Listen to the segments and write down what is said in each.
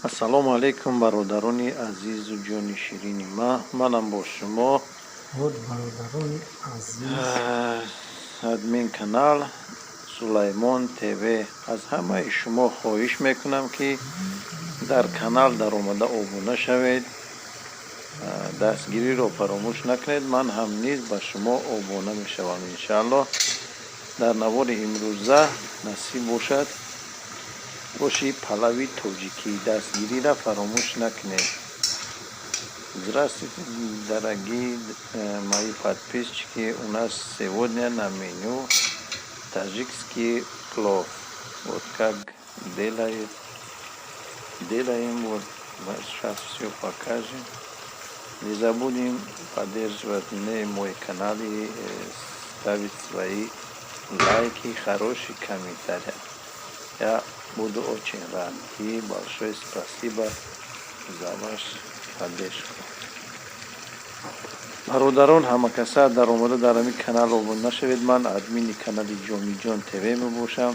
Ассалому алайкум, бародарони азизу ҷони ширини ма. Манам бо шумо Вот, бародарони азиз, админ канал Сулаймон ТВ. Аз ҳамаи шумо хоҳиш мекунам, ки дар канал даромада обуна шавед, дастгириро фаромӯш накунед. Ман ҳам низ ба шумо обуна мешавам, иншааллоҳ. Дар навори имрӯза насиб бошад оши палави тоҷикӣ. Дастгириро фаромӯш накунед. Здравствуйте, дорогие мои подписчики! У нас сегодня на меню таджикский плов. Вот как делаем, вот сейчас все покажем. Не забудем поддерживать мне мой канал и ставить свои лайки, хорошие комментарии. Я буду очень рад. И большое спасибо за вашу поддержку. Бародарон, ҳамакаса даромада дар ҳамин канал обуна шавед. Ман админи канали Ҷомиҷон ТВ мебошам.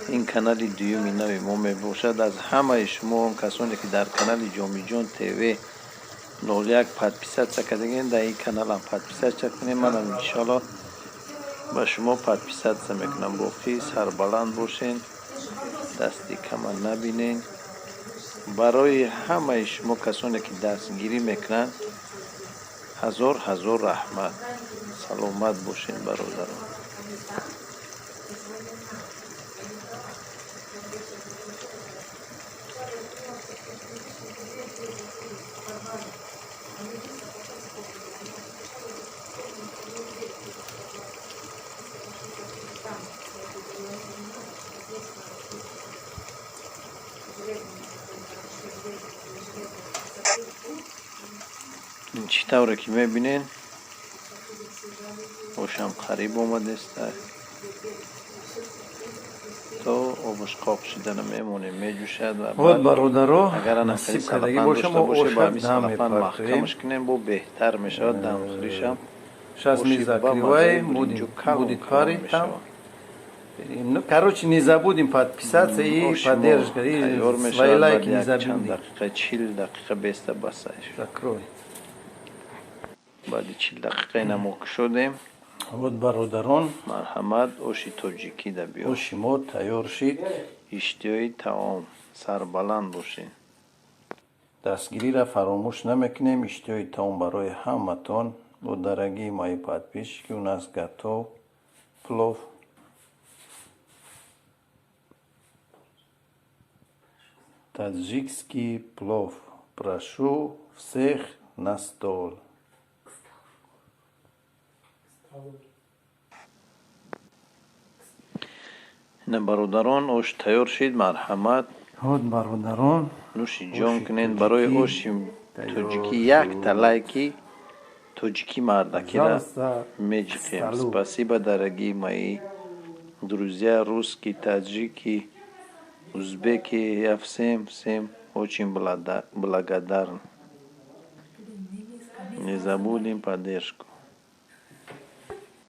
Ин канали дуюми нави мо мебошад. Аз ҳамаи шумо, он касоне ки дар канали Ҷомиҷон ТВ 01 подписаться кардагин, дар ин каналам подписаться кунем. Манам, иншоалло, ба шумо подписаться мекунам. Боқӣ сарбаланд бошен, дасти кама набинен. Барои ҳамаи шумо касоне ки дастгирӣ мекунанд, ҳазор ҳазор раҳмат. Саломат бошед, бародарон. Чӣ тавре ки мебинед, ошам қариб омадеста. То обаш қоқ шидана мемонем, меҷӯшад ва Вот, бародаро, агар насиб кардагӣ боша, мо боша, ба оша ҳамин дам салафан мепартоем. маҳкамаш кунем, бо беҳтар мешавад дамхӯришам. Сейчас мы закрываем, будем, будет парить там. Ну, короче, не забудем подписаться и поддержка, и свои лайки не забудем. Дақиқа, 40 дақиқа беста басай. Закрой. Баъди 40 дақиқа ина мо кушодем. Вот, бародарон, Марҳамат, оши тоҷикӣ да биё. Оши мо тайёр шид. Иштиҳои таом, сарбаланд бошед. Дастгириро фаромӯш намекунем. Иштиҳои таом барои ҳаматон. Вот, дорогие мои подписчики, у нас готов плов. Таджикский плов. Прошу всех на стол. Ина, бародарон, ош тайёр шид. Марҳамат. Вот, бародарон, Нӯши ҷон кунед. Барои оши тоҷикӣ якта лайки тоҷикӣ мардакира меҷиқем. Спасибо, дорогие мои друзья, русские, таджики, узбеки. Я всем, всем очень благодарен. Не забудем поддержку.